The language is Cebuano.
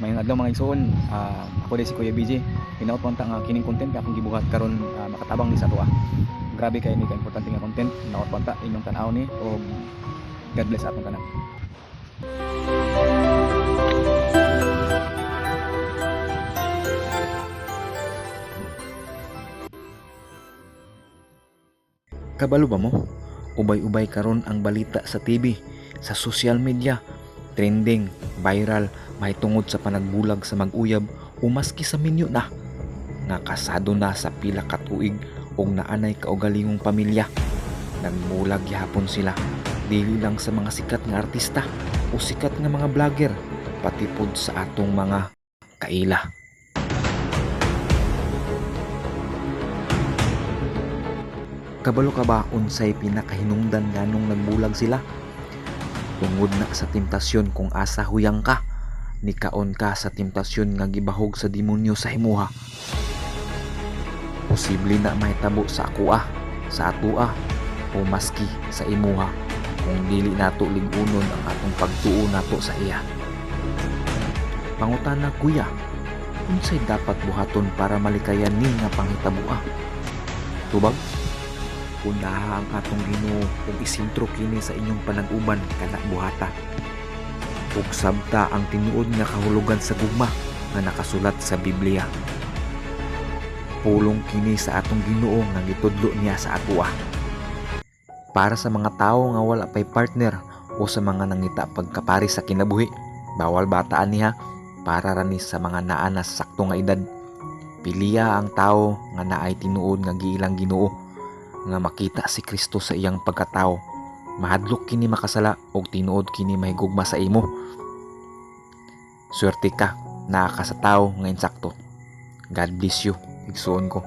Maayong adlaw, mga igsoon, ako diay si Kuya BJ. Hinaot po nga kining content nga akong gibuhat karon makatabang ni sa atoa. Grabe kay ni ka importante nga content. Hinaot po ta inyong tan-aw ni og God bless atong tanan. Kabalo ba mo? Ubay-ubay karon ang balita sa TV, sa social media, trending, viral, mahitungod sa panagbulag sa mag-uyab o maski sa minyo na. Nga kasado na sa pila ka tuig og naanay kaugalingong pamilya. Nagbulag gihapon sila, dili lang sa mga sikat nga artista o sikat nga mga vlogger, pati pod sa atong mga kaila. Kabalo ka ba unsay pinakahinungdan nganong nagbulag sila? Tungod na sa temptasyon kung asa huyang ka, nikaon ka sa temptasyon nga gibahog sa demonyo sa imuha. Posible na mahitabo sa akoa, sa atoa, o maski sa imuha kung dili nato lig-unon ang atong pagtuo nato sa iya. Pangutana, kuya, unsay dapat buhaton para malikayan ni nga panghitaboa? Tubag? Unaha ang atong Ginoo ug isentro kini sa inyong panag-uban kana buhata. Ug sabta ang tinuod nga kahulugan sa gugma nga nakasulat sa Biblia. Pulong kini sa atong Ginoo nga gitudlo niya sa atoa. Para sa mga tawo nga wala pay partner o sa mga nangita pagkapari sa kinabuhi, bawal bataan niya, para ra ni sa mga naa na sa sakto nga edad. Piliya ang tawo nga naay tinuod nga giilang Ginoo, nga makita si Kristo sa iyang pagkatao. Mahadlok kini makasala og tinuod kini mahigugma sa imo. Swerte ka, naa ka sa tawo nga insakto. God bless you, igsuon ko.